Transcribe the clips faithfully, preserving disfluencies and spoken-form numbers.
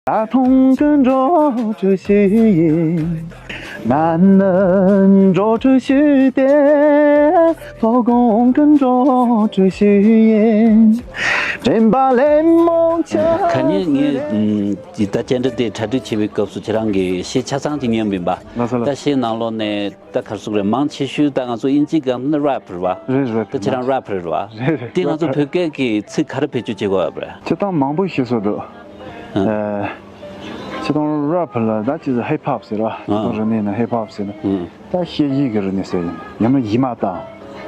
ད་ཐུང་གི་འགྲོ་གྲུ་ཞིག་ཡིན། ང་ནི་འགྲོ་གྲུ་ཞིག་སྟེ། ཐོག་གོང་གི་འགྲོ་གྲུ་ཞིག་ཡིན། དྲན་པ་ལས་མོ་ཆ། ཁ་ཉིན་ངས་ད་བཅར་འདྲི་དེ་གྲ་སྒྲིག་བྱེད་པའི་སྐབས་སུ་ཁྱེད་རང་གིས་གཞས་ཆ་ཚང་ཅིག་ཉན་པ་ཡིན་པ། ལགས་སོ་ལགས། ད་གཞས་ནང་ལོགས་ནས་ད་ག་རེ་ཟེར་དགོས་རེད། མང་ཆེ་ཤོས་ད་ང་ཚོ་དབྱིན་ཇི་སྒང་ནས་རེབ་རེད་བ། རེད་རེད། ད་ཁྱེད་རང་རེབ་རེད་བ། རེད་རེད། དེ་ང་ཚོ་བོད་སྐད་ཀྱི་ཚིག་ག་རེ་བེད་སྤྱོད་བྱེད་དགོས་པ་རེད། སྤྱིར་བཏང་མང་པོ་ཞིག་བཟོ་འདུག་ཨ། ཨ། སྤྱིར་བཏང་རེབ་ལ་ད་ཅི་ཟེར། ཧིབ་ཧོབ་ཟེར་བ། ཨ། རིག་གནས་ནི་ཧིབ་ཧོབ་ཟེར་ན། ཨ། ད་གཞས་གཞས་ཀྱི་རིག་གནས་ཟེར་ཡིན། ཡང་ན་གཞས་མ་བཏང་།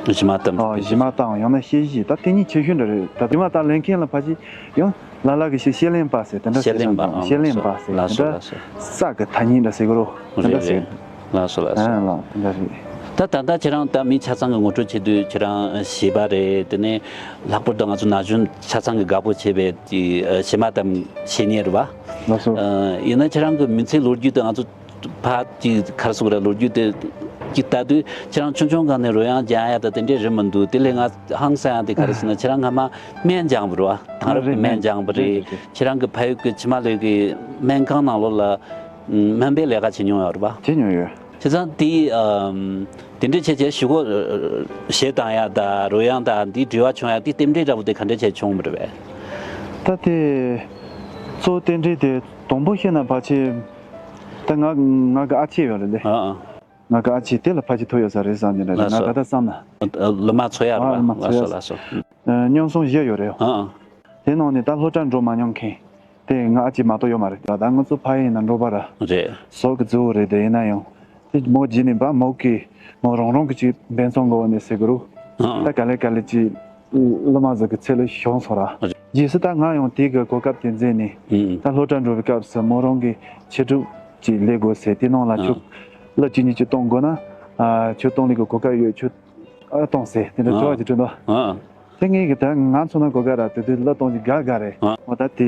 གཞས་མ་བཏང་། ཨ། གཞས་མ་བཏང་། ཡང་ན་གཞས་གཞས། ད་དེ་གཉིས་ཁྱད་ཤོས་འདྲ་རེད། ད་གཞས་མ་བཏང་ལེན་མཁན་ལ་ཕལ་ཆེར་ཡང་ལ་ལ་གི་གཞས་གཞས་གླེང་པ་ཟེར་དེ་འདྲ་ཟེར། གཞས་གླེང་པ། ཨ། གཞས་གླེང་པ་ཟེར། ལགས་སོ། དེ་འདྲ། ལགས་སོ། ས་གི་ཐ་སྙད་འདྲ་ཟེར་གི་རོ། དེ་འདྲ་ཟེར། རེད། ལགས་སོ་ལགས་སོ། ཨ་ལགས། དེ་འདྲ་རེད། ད་ད་ལྟ་ཁྱེད་རང་ད་མི་ཆ་ཚང་གི་ངོ་སྤྲོད་བྱེད་དུས་ཁྱེད་རང་གཞས་པ་རེད། དེ་ནས་ལྷག་པར་དུ་ང་ཚོ་ན་གཞོན་ཆ་ཚང་གི་དགའ་པོ་བྱེད་པའི་གི་གཞས་མ་གཏམ་གཞས་གཉེར་བ། ལགས་སོ། ཡིན་ན་ཁྱེད་རང་གི་མི་ཚེའི་ལོ་རྒྱུས་དེ་ང་ཚོ་ཕར་གྱི་ག་རེ་ཟེར་དགོས་རེད། ལོ་རྒྱུས་དེ་གཅིག་ལྟ་དུས་ཁྱེད་རང་ཆུང་ཆུང་སྒང་ནས་རོལ་དབྱངས་སྦྱང་ཡ་ད་དེ་འདྲའི་རིན་མི་འདུག་དེ་ལས་ང་ཧང་སང་ཡ་དེ་ག་རེ་ཟེར་ན་ཁྱེད་རང་སྔ་མ་སྨན་སྦྱངས་པ་རེད་བ། དེང་རབས་ཀྱི་སྨན་སྦྱངས་པ་རེད། རེད་རེད། ཁྱེད་རང་གི་ཕ་ཡུལ་གྱི་ཕྱི་མ་ལོད་ཀྱི་སྨན་ཁང་ནང་ལོགས་ལ་སྨན་པའི་ལས་ཀ་བྱེད་མྱོང་ཡོད་རེད་བ། བྱེད་མྱོང་ཡོད། བྱས་ཙང་དེ་ཨམ། དེ་འདྲའི་བྱས་བྱས་གཞས་གཞས་བཏང་ཡ་ད་རོལ་དབྱངས་ད་འདི་འབྲེལ་བ་བྱུང་ཡ་དེ་རྟེན་འབྲེལ་འདྲ་པོ་དེ་ག་འདྲ་བྱས་བྱུང་བ་རེད་པས། ད་དེ་གཙོ་བོ་རྟེན་འབྲེལ་དེ་དང་པོ་བཤད་ན་ཕལ་ཆེར་ད་ང་ང་གི་ཨ་ཅེ་ཡོད་རེད་ལེ། ཨ་ཨ། ང་གི་ཨ་ཅེ་དེ་ལ་ཕལ་ཆེར་ཐུག་ཡོད་ས་རེད་བསམ་ནས་རེད། ལགས་ང་སོ། ད་ལྟ་བསམ་ན། ཨ། སློབ་མ་འཚོ་ཡ་རེད་པ། ཨ། སློབ་མ་འཚོ་ཡ། ལགས་སོ་ལགས་སོ། ཨ། མཉམ་སོང་བཞི་ཡོད་རེད། ཨ་ཨ། དེ་ནང་ནས་ད་སློབ་གྲྭ་འགྲོ་མ་མྱོང་མཁན། དེ་ང་ཨ་ཅེ་མ་གཏོགས་ཡོད་མ་རེད། ད་ང་ཚོ་ཕ་ཡུལ་ཡིན་ན་འབྲོག་པ་ར། རེད། ཟོག་གི་རྫི་བོ་རེད། དེ་ཡིན་ན་ཡང་དེ་མོ་རྗེས་ནས་པ་མོ་གི་མོ་རང་རང་གི་ཅིག་འབེན་ཚོང་དགོས་ནས་ཟེར་གི་རུ། ཨ། ད་ག་ལེ་ག་ལེ་ཅིག་སློབ་མ་ཟིག་གི་ཚེ་ལ་ཤོང་སོང་ར། རེད། རྗེས་སུ་ད་ང་ཡང་དེ་གི་གོ་སྐབས་དེ་མཛད་ནས། ཨུ། ད་སློབ་གྲྭ་འགྲོ་བའི་སྐབས་སུ་མོ་རང་གི་ཆེད་སྒྲུབ་ཅིག་ལས་དགོས་ཟེར། དེ་ནང་ལ་ཨ། ཁྱོད་གླུ་གཅིག་གཉིས་ཅིག་གཏོང་དགོས་ན། ཨ། ཁྱོད་གཏོང་ལེ་གི་གོ་སྐབས་ཡོད། ཁྱོད་ཨ་གཏོང་ཟེར་དེ་འདྲ་ཨ། ཚོར་བ་ཅིག་སྤྲད་འདུག་ཨ། དེ་ངས་གི་ད་ང་མཚོན་ན་གོ་སྐབས་ར་དེ་དུས་གླུ་གཏོང་གི་དགའ་དགའ་རེད། ཨ། འོ་ད་དེ་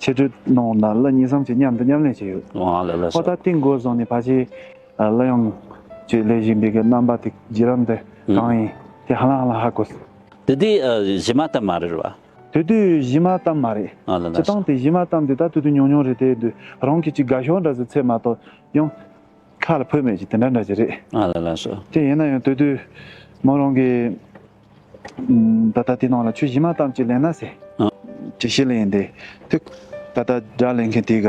ཆེད་སྒྲུབ་ནང་ན་གླུ་གཉིས་གསུམ་ཅིག་མཉམ་དུ་མཉམ་ལེན་བྱས་ཡོད། ཨ་ལ་ལ་འོ་སོ། ད་དེ་འགོ་བཟུང་ནས་ཕལ་ཆེར་གླུ་དབྱངས་ཀྱི་ལས་བཞིན་པའི་གི་རྣམ་པ་དེ་བརྒྱུད་རིམ་དེ་ཨུ། གང་ཡིན་དེ་ཧ་ལམ་ཧ་ལམ་ཧ་གོ། དེ་དུས་ཨ་གཞས་མ་གཏམ་མ་རེད་བ། དེ་དུས་གཞས་མ་གཏམ་མ་རེད། ཨ་ལ་ལ་སྤྱིར་སོ། བཏང་དེ་གཞས་མ་གཏམ་དེ་ད་དེ་དུས་ཉུང་ཉུང་རེད། དེ་དུས་རང་གི་ཅིག་དགའ་ཤོས་འདྲ་ཟིག་ཚད་མ་གཏོགས་ཡང་ཁ་ལ་ཕོད་མེད་ཅིག་དེ་འདྲ་འདྲ་ཅིག་རེད། ཨ་ལ་ལ་སོ། དེ་ཡིན་ན་ཡང་དེ་དུས་མོ་རང་གི་ཨམ། ད་ལྟ་དེ་ནང་ལ་ཁྱོད་གཞས་མ་གཏམ་ཅིག་ལེན་ན་ཟེར། ཨ། ཅིག་ཤེས་ལེན་དེ་དེ་ད་ལྟ་སྒྲ་ལེན་མཁན་དེ་ག་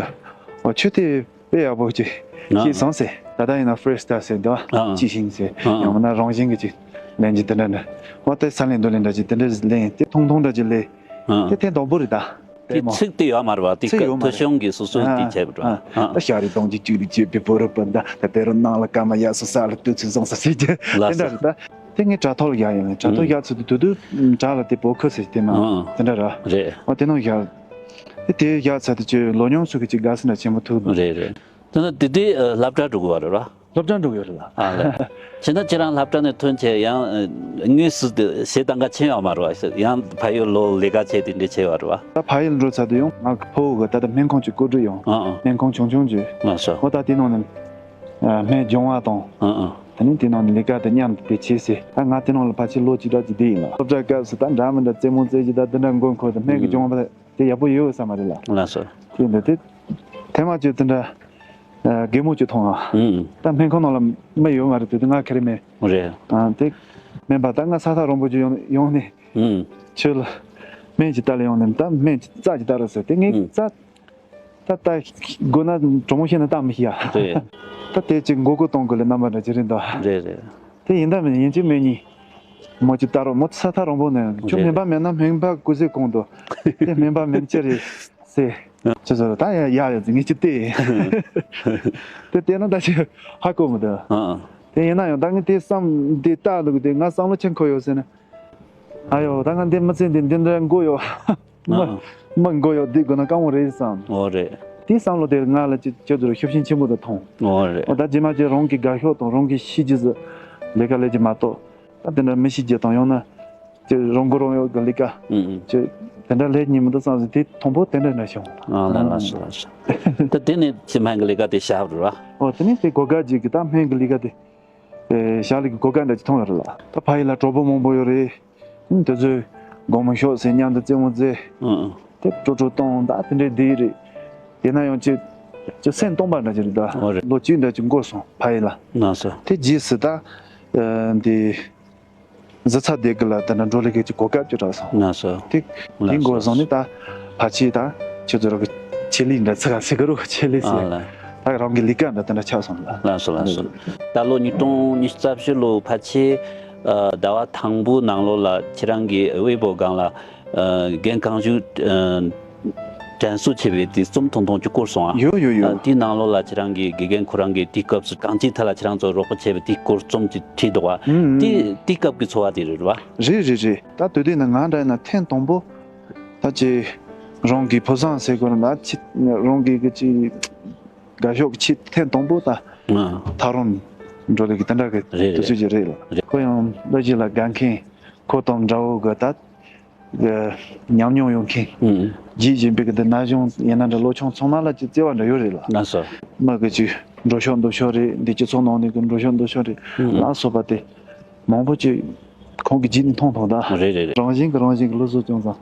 འོ་ཁྱོད་དེ་དཔེ་ཡག་པོ་ཅིག་ཨ། ཤེས་སོང་ཟེར། ད་ལྟ་ཡིན་ན་ཧྥི་རི་སི་ཊལ་ཟེར་འདུག་ཨ། ཨ། ཅིག་ཤེས་ཟེར། ཨ། ཡང་མིན་ན་རང་བཞིན་གྱི་ཅིག་ལེན་གྱི་དེ་འདྲ་འདྲ། འོ་དེ་ས་ལེན་རྡོ་ལེན་འདྲ་ཅིག་དེ་འདྲ་ལེན་དེ་ཐུང་ཐུང་འདྲ་ཅིག་ལེན། ཨ། དེ་ཐེངས་དང་པོ་རེད་ད། དེ་མོ། ཚིག་དེ་ཡོད་མ་རེད་བ། དེ་ཚིག་ཡོད་མ་ཐོ་རེད། གཞུང་གི་སོ་སོའི་ཨ། དེ་བྱས་པ་རེད་བ། ཨ། ཨ། ད་ཤ་རི་གདོང་གཅིག་བཅུ་རེ་བཅུ་པའི་བོ་རུ་པ་འདྲ་ད་དེ་རུ་ནང་ལ་ཀ་མ་ཡག་སོ་ས་ལ་ལྟོས་ཚུལ་བཟང་ས་ཟེར་གྱི་ལ་དེ་འདྲ་ས། རེད་ད། དེ་ངས་དྲ་ཐོག་ལ་བཞག་ཡོད་ནས་དྲ་ཐོག་ཨུ། བཞག་ཚུལ་དེ་དུས་དུས་དྲ་ལ་དེ་བོ་ཁུ་ཟེར་དེ་མ་ཨ། དེ་འདྲ་ར། རེད། འོ་དེ་ནང་བཞག་དེ་དེ་བཞག་ཚར་དུས་ཀྱི་ལོ་ཉུང་སུ་གི་ཅིག་དགའ་ས་འདྲ་ཆེན་པོ་ཐུག་རེད་རེད། དེ་ན་དེ་དུས་ཨ་སློབ་གྲྭ་འགྲོ་གི་བ་རེད་བ། སློབ་གྲྭ་འགྲོ་གི་ཡོད་རེད་ལ། ཨ་ལས། བྱས་ན་ཁྱེད་རང་སློབ་གྲྭ་ནས་ཐོན་བྱས་ཡང་ཨ་དངོས་སུ་དེ་གཞས་གཏོང་ག་ཕྱིན་ཡོད་མ་རེད་བ། ཡང་ཕ་ཡུལ་ལོག་ལས་ཀ་བྱས་དེ་འདྲ་བྱས་ཡོད་རེད་བ། ད་ཕ་ཡུལ་འགྲོ་ཚར་དུས་ཡང་ང་གི་ཕུ་བོ་གི་ད་ལྟ་སྨན་ཁང་གི་བཀོད་སྒྲིག་ཡོང་། ཨ་ཨ། སྨན་ཁང་ཆུང་ཆུང་ཅིག་ལགས་སོ། འོ་ད་དེ་ནང་ནས་ཨ་སྨན་སྦྱོང་བ་དང་། ཨ་ཨ། དེ་ནས་དེ་ནང་ནས་ལས་ཀ་དེ་མཉམ་དུ་དེ་བྱས་ཟེར། ད་ང་དེ་ནང་ལ་ཕལ་ཆེར་ལོ་གཅིག་འདྲ་ཅིག་བསྡད་ཡིན་ལ། སློབ་གྲྭ་སྐབས་སུ་ད་འདྲ་མི་འདྲ་རྩེད་མོ་རྩེ་གི་ད་དེ་འདྲ་མགོ་འཁོར་དུས་སྨན་གྱི་ཨུ། སྦྱོང་བ་དེ་ཡག་པོ་ཡོད་བསམ་པ་རེད་ལ། ལགས་སོ། དེ་འདི་དེ་ཐེངས་མ་གཅིག་དེ་འདྲ་ཨ་གད་མོ་གཅིག་མཐོང་ང་། ཨུ། ད་སྨན་ཁང་ནང་ལ་མི་ཡོད་མ་རེད། དེ་དུས་ང་ག་རེ་མེད། རེད། ཨ་དེ་སྨན་པ་ད་ང་ས་ཐག་རིང་པོ་ཅིག་ཡོང་ཡོང་ནས་ཨུ། ཁྱོད་ལ་སྨན་ཅིག་ལྟ་ལ་ཡོང་ནས་ད་སྨན་ཅིག་རྩ་ཅིག་ལྟ་རོགས་ཟེར། དེ་ངས་ཨུ། རྩ་ད་ལྟ་དགོས་ན་དྲང་མོ་བཤད་ན་ལྟ་མི་ཤེས་ཡ། རེད། ད་དེ་ཅིག་མགོ་སྐོར་གཏོང་དགོས་ལ་རྣམ་པ་འདྲ་ཅིག་རེད་འདུག་རེད་རེད། དེ་ཡིན་ད་མིན་ཡིན་གཅིག་མིན་གཉིས། མོ་ཅིག་ལྟ་རོགས། མོ་ས་ཐག་རིང་པོ་ནས་ཁྱོད་རེད། སྨན་པ་མེད་ན་སྨན་པ་སྐུ་ཚེ་གང་འདུག་དེ་སྨན་པ་མིན་ཅི་རེད་ཟེར། ཅི་ཟེར་ད་ཡ་ཡ་ཡ་ཟེར་ངས་ཅི་བལྟས། དེ་བལྟས་ན་ད་ཅི་ཧ་གོ་མི་འདུག་ཨ་ཨ། དེ་ཡིན་ན་ཡང་ད་ངས་དེ་བསམ་དེ་ལྟ་འདུག་དེ་ང་བསམ་བློ་ཆེན་ཁོ་ཡོད་ཟེར་ན། ཨ་ཡོ་ད་ང་འདི་མི་ཚེ་འདི་འདི་འདྲ་མགོ་ཡོ། མི་ཨ་མི་མགོ་ཡོ་འདི་དགོས་ན་དཀའ་མོ་རེད་བསམ། འོ་རེད། དེའི་བསམ་བློ་དེ་ང་ལ་ཅི་ཅི་ཟེར་ཤུགས་རྐྱེན་ཆེན་པོ་དུ་ཐོངས། འོ་རེད། འོ་ད་རྗེས་མ་ཅི་རང་གི་དགའ་ཤོས་དང་རང་གི་ཤེས་རྒྱུ་ཟིག་ལས་ཀ་ལས་ཀྱི་མ་གཏོགས་ད་དེ་འདྲ་མི་ཤེས་རྒྱུ་དང་ཡང་ན་ཅི་རང་མགོ་རང་ཡོད་གི་ལས་ཀ་ཨུ་ཨུ་ཅི་དེ་འདྲ་ལས་ཉིན་མི་འདུག་བསམ་ཟིག་དེ་དང་པོ་དེ་འདྲ་འདྲ་བྱུང་། ཨ་ལ་ལ་ཤ་ལ་ཤ། ད་དེ་ནས་ཅི་སྨན་གི་ལས་ཀ་དེ་བྱ་བ་རེད་བ། འོ་དེ་ནས་དེ་གོ་སྐབས་ཅིག་གི་ད་སྨན་གི་ལས་ཀ་དེ། ཨེ་ཞག་ལས་ཀྱི་གོ་སྐབས་འདྲ་ཅིག་མཐོང་ཡོད་རེད་ལ། ད་ཕ་ཡུལ་ལ་གྲོགས་པོ་མང་པོ་ཡོད་རེད། ཨུ་དེ་ཚོས་དགོང་མོ་ཤོག་ཟེར་མཉམ་དུ་རྩེད་མོ་རྩེ། ཨུ་ཨུ། དེ་ཀྲོ་ཀྲོ་གཏོང་ད་དེ་འདྲའི་བསྡད་རེད། དེ་ན་ཡང་ཅི་ཅི་སེམས་སྟོང་པ་འདྲ་ཅིག་རེད་ད། འོ་རེད། ལོ་གཅིག་འདྲ་ཅིག་འགོར་སོང་ཕ་ཡུལ་ལ། ལགས་སོ། དེ་རྗེས་སུ་ད་ཨ་འདི་གཟི་ཚ་སྡེ་དགེ་ལ་དེ་འདྲ་འགྲོ་ལས་ཀའི་ཅིག་གོ་སྐབས་ཅིག་རག་སོང་། ལགས་སོ། དེ་ལགས་དེ་འགོར་སོང་ནས་ད་ཕལ་ཆེར་ད་ཁྱོད་ཚོ་རང་གི་ཆེད་ལས་འདྲ་ཚིག་ག་ཚིག་ག་རུ་ཆེད་ལས་ཨ་ཟེར། ལ། ད་རང་གི་ལས་ཀ་འདྲ་དེ་འདྲ་ཆགས་སོང་ལ། ལགས་སོ་ལགས་སོ། ད་ལོ་ཉིས་སྟོང་ཉི་ཤུ་རྩ་བཞི་ལོ་ཕལ་ཆེར་ཨ་ཟླ་བ་དང་པོའི་ནང་ལོགས་ལ་ཁྱེད་རང་གི་ཝེ་པོ་སྒང་ལ་ཨ་རྒན་གངས་ཅན་ཨ་དྲན་གསོ་བྱས་པའི་དེ་རྩོམ་ཐུང་ཐུང་ཅིག་བསྐུར་སོང་ཨ། ཡོད་ཡོད་ཡོད། ཨ་དེའི་ནང་ལོགས་ལ་ཁྱེད་རང་གི་དགེ་རྒན་ཁོ་རང་གིས་དེའི་སྐབས་སུ་གངས་ཅན་ཐད་ལ་ཁྱེད་རང་ཚོ་རོགས་པ་བྱས་པའི་དེའི་སྐོར་རྩོམ་ཅིག་བྲིས་འདུག་ཨ། ཨུམ་ཨུམ། དེ་དེའི་སྐབས་ཀྱི་ཚོར་བ་དེ་རེད་བ། རེད་རེད་རེད། ད་དུས་དེ་ནི་ང་འདྲ་ཡིན་ན་ཐེངས་དང་པོ་ད་ཅི་རང་གི་ཕོ་བཟང་ཟེར་དགོས་ན་ཅི་རང་གི་གི་ཅི་དགའ་ཕྱོགས་ཀྱི་ཆེད་ཐེངས་དང་པོ་ད་ཨ་ཐག་རིང་འགྲོ་ལས་ཀྱི་དེ་འདྲ་གི་རེད་དུས་ཚོད་ཅིག་རེད་ལ། རེད། ཁོ་ཡང་ལོ་རྒྱུས་ལ་དགའ་མཁན་ཁོ་དང་འདྲ་བོ་གི་ད་གི་ཉམས་མྱོང་ཡོད་མཁན། ཨུ། རྗེས་ཕྱིན་པའི་གི་འདི་ན་གཞོན་ཡིན་ན་འདྲ་ལོ་ཆུང་ཚང་མ་ལ་ཅིག་བརྩེ་བ་འདྲ་ཡོད་རེད་ལ། ལགས་སོ། མི་གི་ཅིག་འགྲོ་ཕྱོགས་འདུག་ཕྱོགས་རེད། འདི་སྤྱི་ཚོགས་ནང་ནས་གི་འགྲོ་ཕྱོགས་འདུག་ཕྱོགས་རེད། ཨུ། ལ་སོགས་པ་དེ་མང་པོ་ཅིག་ཁོང་གི་རྗེས་ནས་མཐོང་ཐུབ་ད། རེད་རེད་རེད། རང་བཞིན་གི་རང་བཞིན་གི་བློ་གཟུ་ཅུང་ཙམ་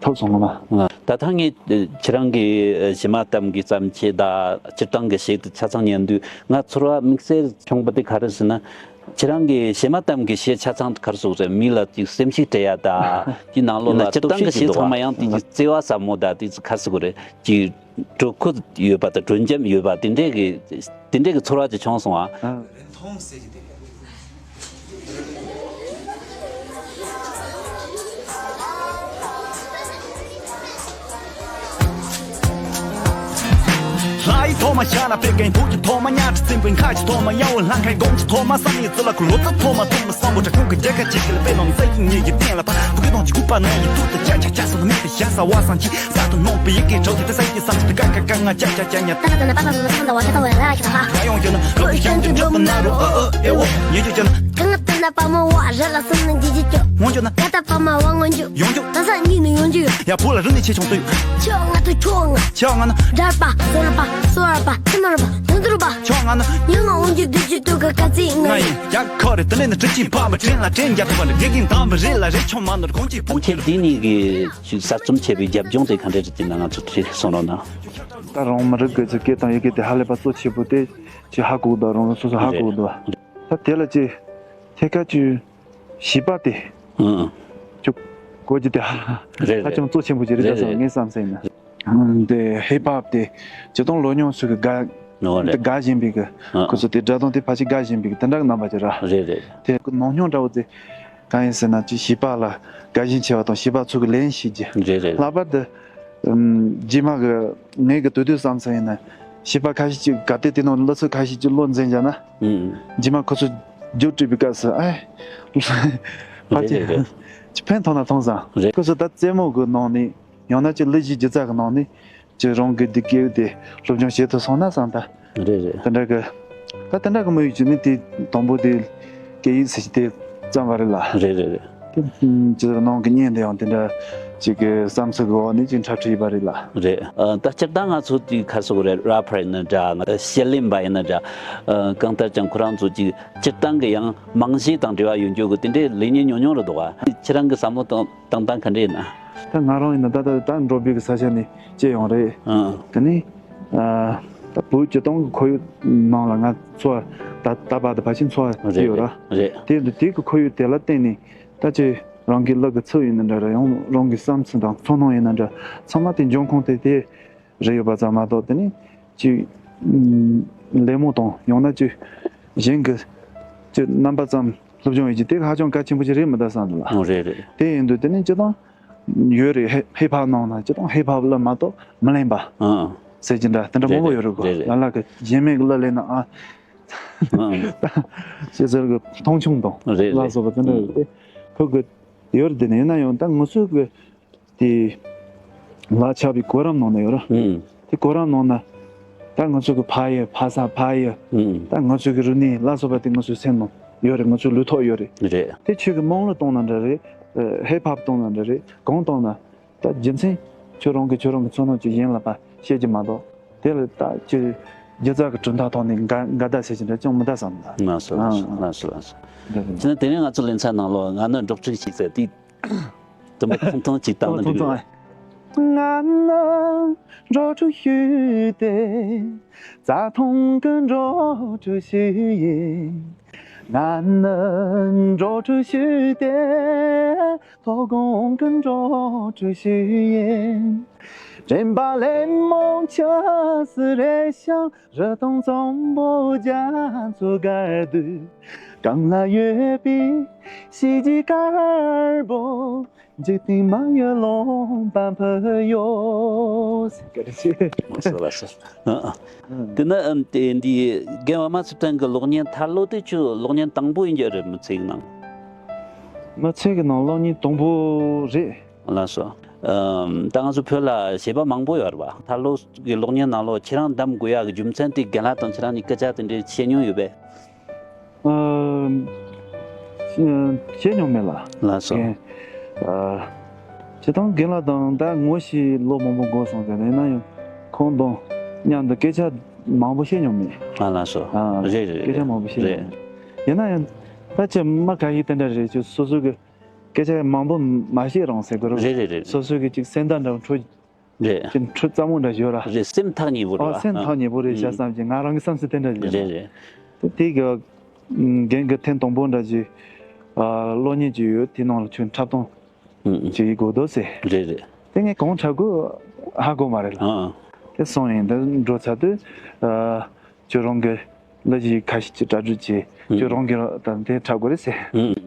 ཐོབ་སོང་ང་མ། ད་ཐང་ངས་ཁྱེད་རང་གི་ཞི་མ་གཏམ་གི་བརྩམས་ཆོས་དང་སྤྱིར་བཏང་གི་གཞས་དེ་ཆ་ཚང་ཉན་དུས་ང་ཚོར་བ་དམིགས་བསལ་བྱུང་བ་དེ་ག་རེ་ཟེར་ན། ཁྱེད་རང་གི་ཞི་མ་གཏམ་གྱི་གཞས་ཆ་ཚང་ག་རེ་ཟེར་དགོས་རེད། མི་ལ་ཅིག་སེམས་ཤུགས་སྤྲད་ཡ་དང་དེའི་ནང་ལོགས་ལ་སྤྱིར་བཏང་གི་གཞས་ཚང་མ་ཡང་དེ་ཅིག་བརྩེ་བ་ཟབ་མོ་དང་དེ་ཅིག་ག་རེ་ཟེར་དགོས་རེད། ཅིག་དྲོད་ཁོལ་ཡོད་པ་དང་དྲོད་འཇམ་ཡོད་པ་དེ་འདྲས་ཀྱི་དེ་འདྲས་ཀྱི་ཚོར་བ་ཅིག་བྱུང་སོང་ཨ། ཨ། རིན་ཐང་ཟེར་གྱི་དེ། ལྷ་ཡི་ཐོག་མ་ཤ་ལ་ཕེབས་མཁན། བུ་གི་ཐོག་མ་ཉལ་ཁྲི་འཛིན་པའི། ཁ་གི་ཐོག་མ་གཡང་བུ་ལྷ་མཁན། དགོང་གི་ཐོག་མ་བསམ་ཡས་རྩི་ལ་ཁུ། ལོ་ཙཱ་ཐོག་མ་དུང་ལ་བསམ་བློ་དྲ། ཁོང་གི་རྒྱལ་ཁ་ཆེ་གི་ལ་དཔེ་ནང་ས་ཡིན་ཉེ་གི་སྟེང་ལ་ཕ། བུ་གི་དོང་གི་ལྐུགས་པ་ནང་ཡི་ཐུག་ཏུ་ཅ་ཆ་ཆ་ས་ནི་མེད་དུ་ཤ་ས་བ་སང་ཅི་ས་དུ་ནོང་པའི་ཡི་གེ་གྲོགས་ཀྱི་དེ་ས་ཡི་བསམ་ཅི་དུ་ཀ་ཀ་ཀ་ང་ཅ་ཆ་ཆ་ཉ། ད་ལྟ་ན་པ་པ་ལ་ས་འདྲ་བ་ཤ་ད་བ་ལ་ཤ་ཧ། ཡོང་རྒྱུ་ན་ལོ་ཤན་གྱི་འགྲོ་མི་ན་རུ་ཨ་ཨ་ཨེ་འོ་ཉེ་རྒྱུ་ཅན། གང་ལྟར་ན་པ་མ་བ་ར་ལ་སུན་ན་ཇི་ཇི་ཅོ། ངོ་རྒྱུ་ན། ད་ལྟ་པ་མ་བ་ངོ་འཇུ། ཡོང་རྒྱུ། ད་ས་གཉིས་ནས་ཡོང་རྒྱུ་ཡོད། ཡ་བུ་ལ་རུ་ནས་ཆེ་ཆུང་དུ་ཡོད། ཆོ་ང་དུ་ཆོ་ང་། ཆོ་ང་ན། དར་པ་སོ་ར་པ་སོ་ར་པ་ཚི་མ་ར་པ་དུ་དུ་རུ་པ། ཆོ་ང་ན། ཉི་མ་འོང་རྒྱུ་དུ་ཅི་དུ་ག་ཀ་ཚི་ང་ཡིན། ཡ་ཁོ་རེ་དུ་ལེ་ན་དྲི་ཅི་པ་མ་དྲན་ལ་དྲན་རྒྱ་ཐུ་པ་ལ་དགེ་རྒན་དམ་པ་རེ་ལ་རེ་ཆོ་མ་ནོར་གོང་ཅི་བུ་ཁྱེད་འདི་ནས་གི་ཅིག་གསར་རྩོམ་བྱས་པའི་རྒྱབ་ལྗོངས་དེ་ག་འདྲ་རེད་ཅེ་ན་ང་ཚོ་དྲི་སོང་རོགས་གནང་། ད་རང་མི་རིགས་ཀྱི་ཚིག་སྐད་དང་ཡི་གེ་དེ་ཧ་ལས་པ་གཙོ་ཆེ་པོ་དེ་ཅི་ཧ་གོ་གི་འདུག་རང་རང་སོ་སོ་ཧ་གོ་གི་འདུག་ད་དེ་ལ་ཅི་ཐད་ཀ་ཅི་བྱིས་པ་དེ་ཨང་ཅི་གོ་རྒྱུ་དེ་ཧ་རེད་ཧ་ཅང་གཙོ་ཆེན་པོ་ཅིག་རེད་ད་བསམ་ངས་བསམ་སེ་ཡིན་ན། དེ་ཧིབ་ཧོབ་དེ་སྤྱིར་བཏང་ལོ་ཉུང་ཚོ་གི་དགའ་ཨོ་རེད། དེ་དགའ་བཞིན་པའི་གི་ཨ་ཁོ་ཚོ་དེ་སྒྲ་གདངས་དེ་ཕལ་ཆེར་དགའ་བཞིན་པའི་གི་དེ་འདྲ་གི་རྣམ་པ་ཅིག་ར། རེད་རེད། དེ་ནང་སྙིང་འདྲ་བོ་དེ་གང་ཡིན་ཟེར་ན་ཅི་བྱིས་པ་ལ་དགའ་ཞེན་ཆེ་བ་དང་བྱིས་པ་ཚོ་གི་ལན་ཤེས་རྒྱུ། རེད་རེད། ལྷག་པར་དུ་ཨམ་རྗེས་མ་གི་ངས་གི་དུས་དུས་བསམ་ཚུལ་ཡིན་ན་བྱིས་པ་ཁ་ཤས་ཅིག་ག་དེ་དེ་ནང་སློབ་ཚོགས་ཁ་ཤས་ཅིག་བློ་འཛིན་བྱས་ན་ཨུམ་རྗེས་མ་ཁོ་ཚོ་རྒྱུགས་སྤྲད་པའི་སྐབས་སུ་ཨེ་ཕལ་ཆེར་རེད་རེད། ཅི་ཕན་ཐོགས་ན་ཐོངས་བསམ། རེད། ཁོ་ཚོ་ད་རྩེད་མོ་གི་ནང་ནས་ཡང་ན་ཅི་གླུ་གཞས་སྒྱུ་རྩལ་གི་ནང་ནས་ཅི་རང་གི་འདི་སྐད་དེ་སློབ་སྦྱོང་བྱེད་ཐུབ་སོང་ན་བསམ་ད། རེད་རེད། དེ་འདྲ་གི་ད་དེ་འདྲ་གི་དམིགས་ཡུལ་ཅིག་ནི་དེ་དང་པོ་དེ་སྐད་ཡིག་ཟེར་གྱི་དེ་བརྩམས་པ་རེད་ལ། རེད་རེད་རེད། དེ་ཅི་ནང་གི་བརྙན་དེ་ཡང་དེ་འདྲ་ཅིག་གི་བསམ་ཚུལ་གི་འོག་ནས་ཅིག་འཁྲབ་ཁྲིད་ཡིན་པ་རེད་ལ། རེད། ཨ་ད་སྤྱིར་བཏང་ང་ཚོ་དེ་ཁ་སོག་རེད་ར་ཕར་ཡིན་ན་འདྲ་ང་ཤེས་ལེན་པ་ཡིན་ན་འདྲ། ཨ་གང་ལྟར་ཀྱང་ཁོ་རང་ཚོ་ཅིག་སྤྱིར་བཏང་གི་ཡང་རྨང་གཞི་དང་འབྲེལ་བ་ཡོད་འཇོག་གི་དེ་འདྲའི་ལས་ཉིན་ཉུང་ཉུང་རེད་འདུག་ཨ། ཁྱེད་རང་གི་བསམ་བློ་དང་བཏང་སྟངས་ག་འདྲ་ཡིན་ན། ད་ང་རང་ཡིན་ན་ད་ལྟ་ད་འགྲོ་བའི་གི་ས་ཆ་ནས་སྐྱེས་ཡོང་རེད། ཨང་། དེ་ནས་ཨ་ད་བོད་སྤྱི་བཏང་གི་ཁོར་ཡུག་ནང་ལ་ང་འཚོ་བ་ད་ད་བར་དུ་ཕལ་ཆེར་འཚོ་བ་རེད་སྐྱེས་ཡོད་ར། རེད། དེ་འདི་དེ་གི་ཁོར་ཡུག་དེ་ལ་བརྟེན་ནས་ད་ཅི་རང་གི་ལག་གི་ཚུགས་ཡིན་ན་འདྲ་ར་ཡང་རང་གི་བསམ་ཚུལ་དང་ཚོར་སྣང་ཡིན་ན་འདྲ་ཚང་མ་དེ་འབྱུང་ཁུངས་དེ་དེ་རེད་ཡོད་པ་ཙམ་མ་གཏོགས་དེ་ནས་ཅི་ལད་མོ་དང་ཡང་ན་ཅི་གཞན་གི་ཅི་རྣམ་པ་ཙམ་སློབ་སྦྱོང་ཡོད་ཀྱི་དེ་ཧ་ཅང་གལ་ཆེན་པོ་ཞིག་རེད་མི་གདའ་བསམ་འདུག་ལ། ཨོ་རེད་རེད། དེ་ཡིན་དུས་དེ་ནས་སྤྱི་བཏང་ཡོད་རེད། ཧི་ཧིབ་ཧོབ་ནང་ན་སྤྱི་བཏང་ཧིབ་ཧོབ་གླུ་མ་གཏོགས་མི་ལེན་པ་ཨང་ཟེར་གྱི་འདྲ་དེ་འདྲ་མང་པོ་ཡོད་རེད་གོ། རེད་རེད། ལ་ལ་གི་གཞན་མེད་གི་གླུ་ལེན་ན་ཨ་ཨང་ཅི་ཟེར་གི་མཐོང་ཆུང་དང་རེད་ལ་རེད། སོགས་པ་དེ་འདྲ་ཡོད་དེ་ཁོ་གི་ཡོད་རེད། དེ་ནས་ཡིན་ན་ཡང་ད་ང་ཚོ་གི་དེ་ལ་ཆགས་པའི་གོ་རིམ་ནང་ན་ཡོད་ར། ཨང་། དེ་གོ་རིམ་ནང་ན་ད་ང་ཚོ་གི་ཕ་ཡུལ་ཕ་ས་ཕ་ཡུལ་ཨང་། ད་ང་ཚོ་གི་རིག་གནས་ལ་སོགས་པ་དེ་ང་ཚོའི་སེམས་ནང་ཡོད་རེད། ང་ཚོའི་ལུས་ཐོག་ཡོད་རེད། རེད། དེ་ཁྱོད་ཀྱི་དམངས་གླུ་གཏོང་ན་འདྲ་རེད། ཨ་ཧིབ་ཧོབ་གཏོང་ན་འདྲ་རེད། གང་གཏོང་ན་ད་རྒྱུ་མཚན་ཁྱོད་རང་གི་ཁྱོད་རང་གི་ཚོར་སྣང་ཅིག་གཞན་ལ་ཕར་བཤད་ཀྱི་མ་གཏོགས་དེ་ལ་ད་ཅི་སྒྱུ་རྩལ་གྱི་གྲུབ་མཐའ་ཐོག་ནས་འགལ་འགལ་ཟླ་བྱེད་ཀྱི་འདྲ་ཅང་མི་གདའ་བསམ་ད། ལགས་སོ་ལགས་སོ་ལགས་སོ་ལགས་སོ། འདི་རེད། བྱས་ན་དེ་རིང་ང་ཚོ་ལེ་ཚན་ནང་ལོགས་ང་ནི་འབྲོག་ཕྲུག་ཞིག་ཟེར་དེ། དུམ་བུ་ཐུང་ཐུང་ཅིག་བཏང་ན་ཐུང་ཐུང་འགྲིག་གི། ང་ནི་འགྲོ་དྲུག་ཤུལ་ཏེ། རྩྭ་ཐང་གི་འགྲོ་དྲུག་ཤུལ་ཡིན། ང་ནི་འགྲོ་དྲུག་ཤུལ་ཏེ། མཐོ་སྒང་གི་འགྲོ་དྲུག་ཤུལ་ཡིན། དྲན་པ་ལས་མང་ཆེ་སུ་རེད་ཤག་རི་དྭགས་གཙང་པོ་རྒྱ་མཚོ་སྒར་དུ། གངས་ལ་ཡོད་པའི་གཤིས་ཀྱི་དཀར་པོ། འཇིག་རྟེན་མ་ཡོད་ལོང་པ་ཕུ་ཡོད། བཀའ་དྲིན་ཆེ། ལགས་སོ་ལགས་སོ། ཨ་ཨ། དེ་ན་ཨམ་དེ་འདི་རྒན་པདྨ་ཚེ་བརྟན་གྱི་གློག་བརྙན་ཐར་ལོ་དེ་ཁྱོད་གློག་བརྙན་དང་པོ་ཡིན་རྒྱུ་རེད། མི་ཚེ་གི་ནང་། མི་ཚེ་གི་ནང་གློག་བརྙན་དང་པོ་རེད། ལགས་སོ། ཨམ་ད་ང་ཚོ་བོད་ལ་གཞས་པ་མང་པོ་ཡོད་རེད་པ། ཐར་ལོ་གི་གློག་བརྙན་ནང་ལོགས་ཁྱེད་རང་འདེམས་དགོས་ཡག་གི་རྒྱུ་མཚན་དེ་རྒན་ལགས་དང་ཁྱེད་རང་གཉིས་སྐད་ཆ་དེ་འདྲའི་བཤད་མྱོང་ཡོད་པས། ཨ། བཤད་མྱོང་མེད་ལ། ལགས་སོ། རྒན། ཨ། སྤྱིར་བཏང་རྒན་ལགས་དང་ད་ངོ་ཤེས་ལོ་མང་པོ་འགོར་སོང་ཟེར་ནས་ཡིན་ན་ཡང་ཁོང་དང་མཉམ་དུ་སྐད་ཆ་མང་པོ་བཤད་མྱོང་མེད། ཨ་ལགས་སོ། ཨ། རེད་རེད། སྐད་ཆ་མང་པོ་བཤད་མྱོང་མེད། ཡིན་ན་ཡང་ད་ཅི་མ་ག་ཡིག་དེ་འདྲ་རེད། ཅིག་སོ་སོ་གི་སྐད་ཆ་མང་པོ་མ་བཤད་རང་ཟེར་དགོས་རེད། རེད་རེད་རེད། སོ་སོ་གི་ཅིག་སེམས་ཐག་འདྲ་བོ་འཕྲོད། རེད། ཅིག་འཕྲོད་ཙམ་མོ་འདྲ་ཡོད་ར། རེད། སེམས་ཐག་ཉེ་པོ་རེད། ཨ། སེམས་ཐག་ཉེ་པོ་རེད་ཤག་བསམ་གྱི་ང་རང་གི་བསམ་ཚུལ་དེ་འདྲ་ཡོད། རེད་རེད། དེ་དེ་གི་རྒན་གི་ཐེངས་དང་པོ་འདྲ་ཅིག་ཨ། གློག་བརྙན་ཅིག་ཡོད། དེ་ནང་ལ་ཁྱོད་འཁྲབ་སྟོན་ཅིག་ཡེད་དགོས་འདུག་ཟེར། རེད་རེད། དེ་ངས་གང་འཁྲབ་དགོས་ཧ་གོ་མ་རེད་ལ། ཨ། དེ་སོང་ཡིན། དེ་འགྲོ་ཚར་དུས་ཨ། ཁྱོད་རང་གི་གླུ་གཞས་ཁ་ཤས་ཅིག་གྲ་སྒྲིག་བྱས། ཁྱོད་རང་གི་ད་དེ་འཁྲབ་དགོས་རེད་ཟེར།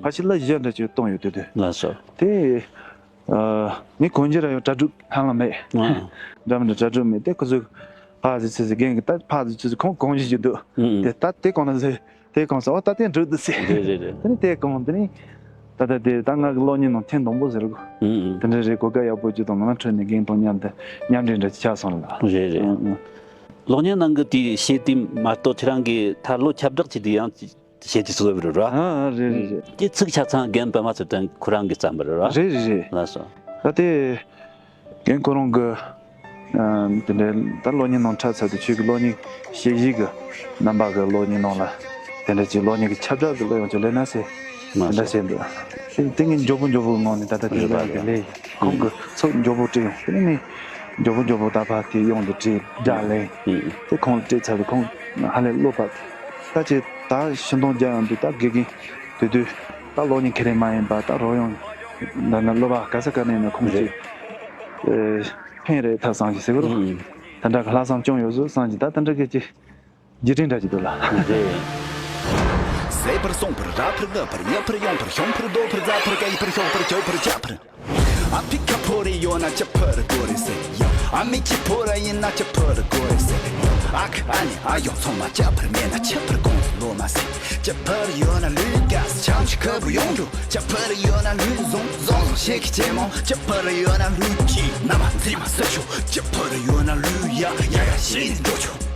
ཕལ་ཆེར་གླུ་གཞས་འདྲ་ཅིག་བཏང་ཡོད་དུས་དུས། ལགས་སོ། དེ་ཨ། ངས་གང་ཅི་ར་ཡང་གྲ་སྒྲིག་ཧ་ལམ་མེད། ཨ། འདྲ་མི་འདྲ་གྲ་སྒྲིག་མེད། དེ་ཁོ་ཚོས་ཕར་ཟིག་ཚུར་ཟིག་རྒན་གྱིས་ད་ཕར་ཟིག་ཚུར་ཟིག་ཁོང་གང་ཞིག་ཅིག་འདུག་དེ་ད་དེ་གང་ན་ཟེར། དེ་གང་ཟེར། ཨོ་ད་དེ་འགྲིག་འདུག་ཟེར། རེད་རེད་རེད། དེ་ནས་དེ་གང་དེ་ནས་ད་ལྟ་དེ་ད་ང་གི་གློག་བརྙན་ནང་ཐེངས་དང་པོ་ཟེར་གོ། ཨུ་ཨུ། དེ་འདྲ་རེད། གོ་སྐབས་ཡག་པོ་ཅིག་དང་ནང་ཁྲོད་ནས་རྒན་དང་མཉམ་དུ་མཉམ་འབྲེལ་འདྲ་ཅིག་ཆགས་སོང་ལ། རེད་རེད། ཨུ་ཨུ། གློག་བརྙན་ནང་གི་དེ་གཞས་དེ་མ་གཏོགས་ཁྱེད་རང་གིས་ཐར་ལོ་ཁྱབ་བསྒྲགས་བྱས་དུས་ཡང་གཞས་དེ་བཟོས་པ་རེད་ར། ཨ་ཨ་རེད་རེད་རེད། དེ་ཚིག་ཆ་ཚང་རྒན་པདྨ་ཚེ་བརྟན་ཁོ་རང་གིས་བརྩམས་པ་རེད་ར། རེད་རེད་རེད། ལགས་སོ། ད་དེ། རྒན་ཁོ་རང་གི་ཨ་དེ་འདྲའི་ད་གློག་བརྙན་ནང་འཁྲབ་ཚར་དུས་ཁྱོད་ཀྱི་གློག་བརྙན་གཞས་གཞས་ཀྱི་རྣམ་པ་གི་གློག་བརྙན་ནང་ལ་དེ་འདྲ་ཅིག་གློག་བརྙན་གྱི་ཁྱབ་བསྒྲགས་ཀྱི་གླུ་ཡང་ཅིག་ལེན་ན་ཟེར། མ་དེ་འདྲ་སོང་བཤད་འདུག་དེ་དེ་ངས་མགྱོགས་པོ་མགྱོགས་པོའི་ངང་ནས་ད་ལྟ་དེ་རེད་པ་གླུ་ཡང་རེད། དེ་ལེན། ཁོང་གི་ཚིག་མགྱོགས་པོ་བྲིས་ཡོང་། དེ་ནས་ངས་མགྱོགས་པོ་མགྱོགས་པོ་ད་ཕར་དེ་གཡོན་དུ་བྲིས་སྒྲ་ལེན། ཨུ་ཨུ། དེ་ཁོང་ལ་སྤྲད་ཚར་དུས་ཁོང་ཧ་ལས་བློ་བབས། ད་ཅིག་ད་ཤིང་སྡོང་རྒྱག་ཡོང་དུས་ད་དགེ་རྒན་དེ་དུས་ད་གློག་བརྙན་ཁེ་ལས་མ་ཡིན་པ་ད་རོལ་དབྱངས་འདྲ་ན་གླུ་པ་ག་ས་ག་ནས་ན་ཁོང་ཅིག་ཨེ་ཕན་རེད་ད་བསམ་གྱི་ཟེར་གི་རོ། ཨུ་ཨུ། དེ་འདྲ་གི་ལྷག་བསམ་ཅུང་ཡོད་ཟོ་བསམ་གྱི། ད་དེ་འདྲ་གི་ཅིག་རྗེས་དྲན་འདྲ་ཅིག་འདུག་ལ། རེད། ཟད་པར་སོང་བར་ར་ཕར་ལ་ཕར་ཡ་ཕར་ཡོང་ཕར་ཤོང་ཕར་རྡོ་ཕར་རྫ་ཕར་ག་ཡི་ཕར་ཤོག་ཕར་ཅོ་ཕར་ཅ་ཕར། ཨ་ཕི་ཁ་ཕོ་རེ་ཡོད་ན་ཅི་ཕར་དགོས་རེད་ཟེར་ཡ། ཨ་མི་ཁྱི་ཕོ་ར་ཡིན་ན་ཅི་ཕར་དགོས་རེད་ཟེར་ཡ། ཨ་ཁ་ཨ་ནི་ཨ་ཡོང་ཚང་མ་ཅི་ཕར་མེད་ན་ཅི་ཕར་གོང་ལོ་མ་ཟེར། ཅི་ཕར་ཡོད་ན་ལུས་དཀའ་ས་ཆམ་ཞིག་ཁ་བུ་ཡོང་འགྲོ། ཅི་ཕར་ཡོད་ན་ལུས་བཟང་བཟང་བཟང་ཞིག་གི་ཅེ་མོ། ཅི་ཕར་ཡོད་ན་ལུས་ཀྱི་ན་མ་འཛིན་མ་ཟེར་ཤོག་ཅི་ཕར་ཡོད་ན་ལུས་ཡ་ཡ་ཡ་ཞིག་འགྲོ་ཆོག་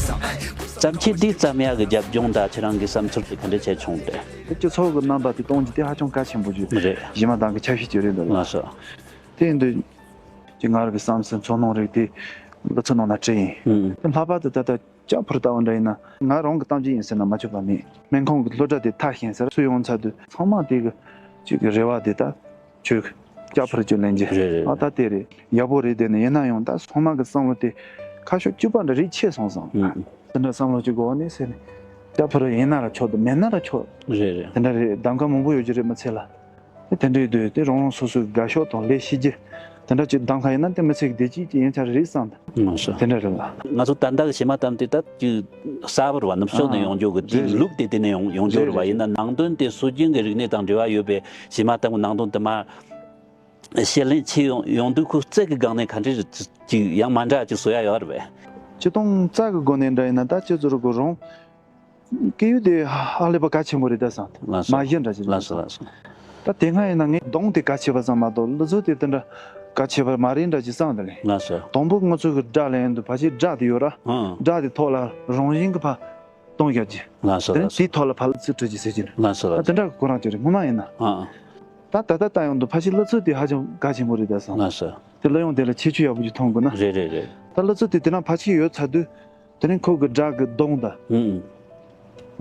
བརྩམས་ཆོས་འདི་བརྩམས་ཡག་གི་རྒྱབ་ལྗོངས་དང་ཁྱེད་རང་གི་བསམ་ཚུལ་དེ་ག་འདྲ་བྱས་བྱུང་སྟེ། སྤྱི་ཚོགས་ཀྱི་རྣམ་པ་དེ་གཏོང་རྒྱུ་དེ་ཧ་ཅང་གལ་ཆེན་པོ་ཞིག་རེད། གཞས་མ་གཏོང་གི་ཆ་ཤས་ཅིག་རེད་འདུག་ལགས་སོ། དེ་ཡིན་དུས་ཀྱི་ང་རང་གི་བསམ་ཚུལ་ཚོར་སྣང་རིགས་དེ་གླུ་ཚིག་ནང་ན་བྲིས་ཡིན། ཨུམ། དེ་ལྷག་པར་དུ་ད་ལྟ་ལྕགས་ཕུར་ལྟ་བུ་འདྲ་ཡིན་ན་ང་རང་གི་གཏམ་རྒྱུད་ཡིན་ཟེར་ན་མ་ཆོག་པ་མེད། སྨན་ཁང་གི་སློབ་གྲྭ་དེ་མཐར་ཕྱིན་ཟེར་སུ་ཡོང་ཚར་དུས་ཚང་མ་དེ་གི་ཅིག་གི་རེ་བ་དེ་ད་ཁྱོད་ཀྱི་ལྕགས་ཕུར་ཅིག་ལེན་རྒྱུ། རེད་རེད། ཨ་ད་དེ་རེད། ཡག་པོ་རེད། དེ་ནི་ཡིན་ན་ཡང་ད་ཚང་མ་གི་བསམ་བློ་དེ་ཁ་ཕྱོགས་གཅིག་པ་འདྲ་རིགས་ཆད་སོང་ཙང་། ཨུམ། དེ་འདྲ་བསམ་བློ་གཅིག་གི་འོག་ནས་ཟེར་ནས་ལྕགས་ཕུར་ཡིན་ན་ར་ཆོག་འདུག་མེད་ན་ར་ཆོག་རེད་རེད། དེ་འདྲ་རེད། གདམ་ཁ་མང་པོ་ཡོད་རྒྱུ་རེད་མི་ཚེ་ལ། དེ་འདྲའི་དུས་དེ་རང་རང་སོ་སོའི་དགའ་ཕྱོགས་དང་ལས་ཤེས་རྒྱུ་དེ་འདྲ་ཅིག་གདམ་ཁ་ཡིན་ན་དེ་མི་ཚེ་གི་བདེ་སྐྱིད་ཅིག་ཡིན་ཚར་རེད་བསམ། ལགས་སོ། དེ་འདྲ་རེད་ལ། ང་ཚོ་ད་ལྟ་གི་གཞས་མ་གཏམ་དེ་ད་ཅིག་གསར་པ་རེད་བ། ནུབ་ཕྱོགས་ནས་ཡོང་རྒྱུ་གི་དེ་ལུགས་དེ་དེ་ནས་ཡོང་ཡོང་རྒྱུ་རེད་བ། ཡིན་ན་ནང་དོན་དེ་སྲོལ་རྒྱུན་གྱི་རིག་གནས་དང་འབྲེལ་བ་ཡོད་པའི་གཞས་མ་གཏམ་གྱི་ནང་དོན་དེ་མར་ཞལ་ལེན་བྱེད་ཡོང་ཡོང་དུས་ཁོ་རྩལ་གྱི་སྒང་ནས་ག་འདྲ་ཅིག་ཡང་མ་འདྲ་ཅིག་བཟོ་ཡ་ཡོད་རེད་པས། སྤྱིར་བཏང་རྩལ་གྱི་སྒོ་ནས་འདྲ་ཡིན་ན་ད་ཁྱེད་ཚོ་རུ་གོ་རང་སྐད་ཡིག་དེ་ཧ་ལས་པ་གལ་ཆེན་པོ་རེད་ད་བསམ། ལགས་སོ། མ་གཞི་འདྲ་ཅིག་ལགས་སོ་ལགས་སོ། ད་དེ་སྔ་ཡིན་ན་ངས་གདངས་དེ་གལ་ཆེ་བ་ཙམ་མ་གཏོགས་གླུ་ཚིག་དེ་དེ་འདྲ་གལ་ཆེ་བ་མ་རེད་འདྲ་ཅིག་བསམ་དེ་ལས། ལགས་སོ། དང་པོ་ང་ཚོ་གི་སྒྲ་ལེན་དུས་ཕལ་ཆེར་སྒྲ་དེ་ཡོད་ར། ཨང་། སྒྲ་དེ་ཐོག་ལ་རང་བཞིན་གྱི་ཕར་གཏོང་བཞག་རྒྱུ། ལགས་སོ་དེ་ནས་ལགས་སོ། དེའི་ཐོག་ལ་ཕར་གླུ་ཚིག་འབྲི་རྒྱུ་ཟེར་གྱི་རེད། ལགས་སོ་ད་ལགས་དེ་འདྲ་གི་ཁོ་རང་ཅིག་རེད། སྔོན་མ་ཡིན་ན། ཨང་། ད་ད་ལྟ་ལྟ་ཡོང་དུས་ཕལ་ཆེར་གླུ་ཚིག་དེ་ཧ་ཅང་གལ་ཆེན་པོ་རེད་ད་བསམ། ལགས་སོ། དེ་གླུ་དབྱངས་དེ་ལ་ཁྱད་ཆོས་ཡག་པོ་ཅིག་མཐོང་དགོས་ན། རེད་རེད་རེད། ད་གླུ་ཚིག་དེ་དེ་ན་ཕལ་ཆེར་ཡོད་ཚར་དུས། དེ་ནས་ཁོ་གི་སྒྲ་གི་གདངས་དང་། ཨུ།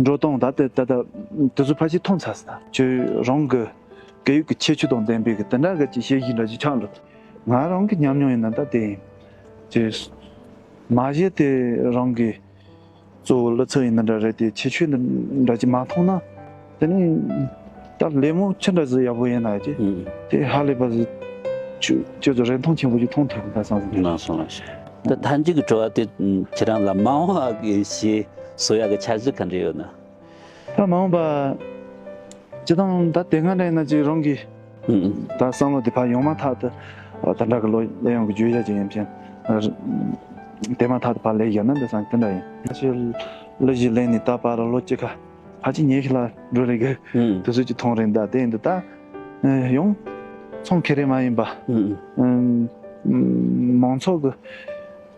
འགྲོ་སྟངས་དང་དེ་ད་ལྟ་དེ་ཚོ་ཕལ་ཆེར་མཐོང་ཚར་སོང་། ཁྱོད་རང་གི་སྐད་ཡིག་གི་ཁྱད་ཆོས་དང་ལྡན་པའི་གི་དེ་འདྲ་གི་ཅིག་བཤད་གཞི་འདྲ་ཅིག་ཆགས་འགྲོ། ང་རང་གི་ཉམས་མྱོང་ཡིན་ན་ད་དེ་ཡིན། ཅིག་མ་གཞི་དེ་རང་གི་གཙོ་བོ་གླུ་ཚིག་ཡིན་ན་འདྲ་རེད་དེ། ཁྱད་ཆོས་འདི་འདྲ་ཅིག་མ་མཐོང་ན། དེ་ནས་ད་ལད་མོ་ཅི་འདྲ་ཟིག་ཡག་པོ་ཡིན་ན་ཅིག་ཨུ། དེ་ཧ་ལས་པ་ཟིག་ཁྱོད་ཁྱོད་ཚོ་རིན་ཐང་ཆེན་པོ་ཅིག་མཐོང་ཐུབ་ད་བསམ་སོང་། ལགས་སོ་ལགས་སོ། ད་མཐའ་མཇུག་གི་དྲི་བ་དེ་ཁྱེད་རང་ལ་མ་འོངས་པ་གི་ཞེས་གསོ་ཡག་གི་འཆར་གཞི་ག་འདྲ་ཡོད་ན། ད་མ་འོངས་པ་སྤྱི་བཏང་ད་དེ་སྔ་འདྲ་ཡིན་ན་ཅིག་རང་གི་ཨུ། ད་བསམ་བློ་དེ་ཕར་ཡོང་མ་ཐག་ཏུ་ད་འདྲ་གི་ལོ་གླུ་དབྱངས་གི་བརྗོད་བྱ་ཅིག་ཡིན་ཕྱིན། དེ་མ་ཐག་ཏུ་ཕར་ལས་བཞག་ན་འདི་བསམ་དེ་འདྲ་ཡིན། ང་ཚོས་གླུ་གཞས་ལེན་ནས་ད་བར་ལོ་གཅིག་ཁ་ཕལ་ཆེར་ཉི་ཤུ་ལ་འགྲོ་རེ་གི་ཨུ། དུས་ཚོད་ཅིག་མཐོང་རེད། ད་དེ་ཡིན་དུས་ད་ཡང་ཚོང་ཁེ་རེ་མ་ཡིན་པ། ཨུ། མང་ཚོགས་གི་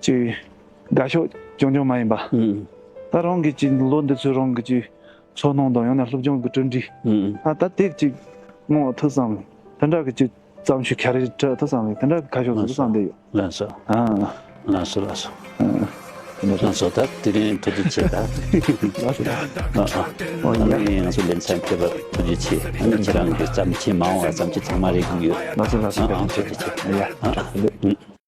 ཅིག་དགའ་ཕྱོགས་རྐྱང་རྐྱང་མ་ཡིན་པ། ཨུ། ད་རང་གི་ཅིག་ལོ་འདི་ཚོའི་རང་གི་ཅིག་ཚོར་སྣང་དང་ཡང་ན་སློབ་སྦྱོང་གི་གྲུབ་འབྲས། ཨུ། ཨ་ད་དེ་ཅིག་མངོན་ཐུབ་བསམ། དེ་འདྲ་གི་ཅིག་བརྩམས་ཆོས་ག་རེ་འབྲི་ཐུབ་བསམ་རེད། དེ་འདྲ་གི་ཁ་ཕྱོགས་སུ་བསམ་བསྡད་ཡོད། ལགས་སོ། ཨ། ལགས་སོ་ལགས་སོ། ཨ། དེ་འདྲ་ལགས་སོ། ད་དེ་རིང་ཐུགས་རྗེ་ཆེ་ད། ལགས་སོ། ཨ་ཨ། ཨོ་ཡ། ང་ཚོ་ལེ་ཚན་ཕེབས་པར་ཐུགས་རྗེ་ཆེ། ཨ་ནི་ཁྱེད་རང་གི་བརྩམས་ཆོས་མ་འོངས་པར་བརྩམས་ཆོས་ཚང་མ་རེག་གི་ཡོད། ལགས་སོ་ལགས་སོ། ཨ་ཨ། ཐུགས་རྗེ་ཆེ། ཡ། ཨ་ཨ།